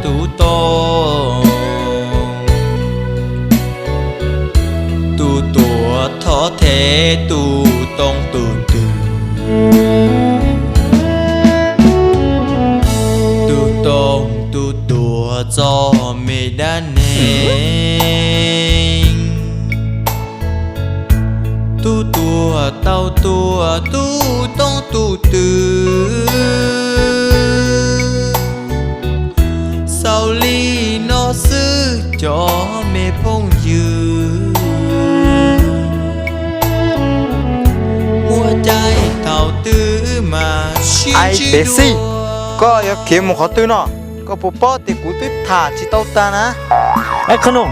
Tub tooj, tub tuag thov thev tub tooj tub twm. Tub tooj tub tuag txoj me dab neeg. Tub tuag tau tuag tub tooj tub twm. Xaus li no xwb cov me phooj ywg, muaj caij thaum twg mas sib ntsib dua. Koj yuav khiav mus qhov twg no? Koj puas paub tias kuv twb tham tsis tau tag na. Aib Qhov Noom,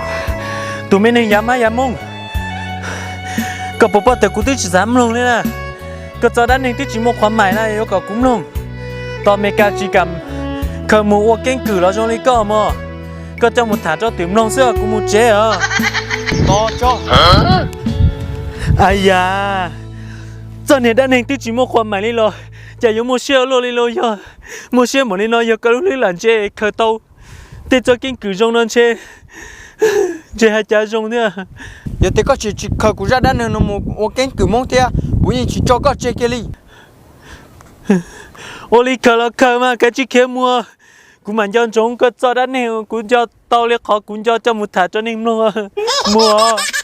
tus me neeg yav mab yav mooj, koj puas paub tias kuv twb tsis xav mloog li na. Koj txoj dab neeg twb tsis muaj qhuav maim na yuav kom kuv mloog. Tos Mes Kas tsis kam khaws mus ua keeb kwm los zoo li koj mog. Koj coj mus tham rau twm mloog xwb os, kuv mus tsev os. Tos tso. Aya, txoj niag dab neeg twb tsis muaj qhuav maim li los cas yuav muaj siab ua luaj li los yog? Muaj siab npaum li no yog koj lub hlwb lam ntshe khaws tau tej txoj keeb kwm zoo no ntshe, ntshe hais cas zoo thiab. Yog tias koj tsis tsis khaws kuv zaj dab neeg no mus ua keeb kwm Hmoob thiab kuv yeej tsis tso koj tseg kiag li. Ua li khaws los khaws mas kav tsij khiav mus, kuv mam nco ntsoov koj txoj dab neeg, kuv nco tau li qhov kuv nco coj mus tham rau neeg mloog. Mus.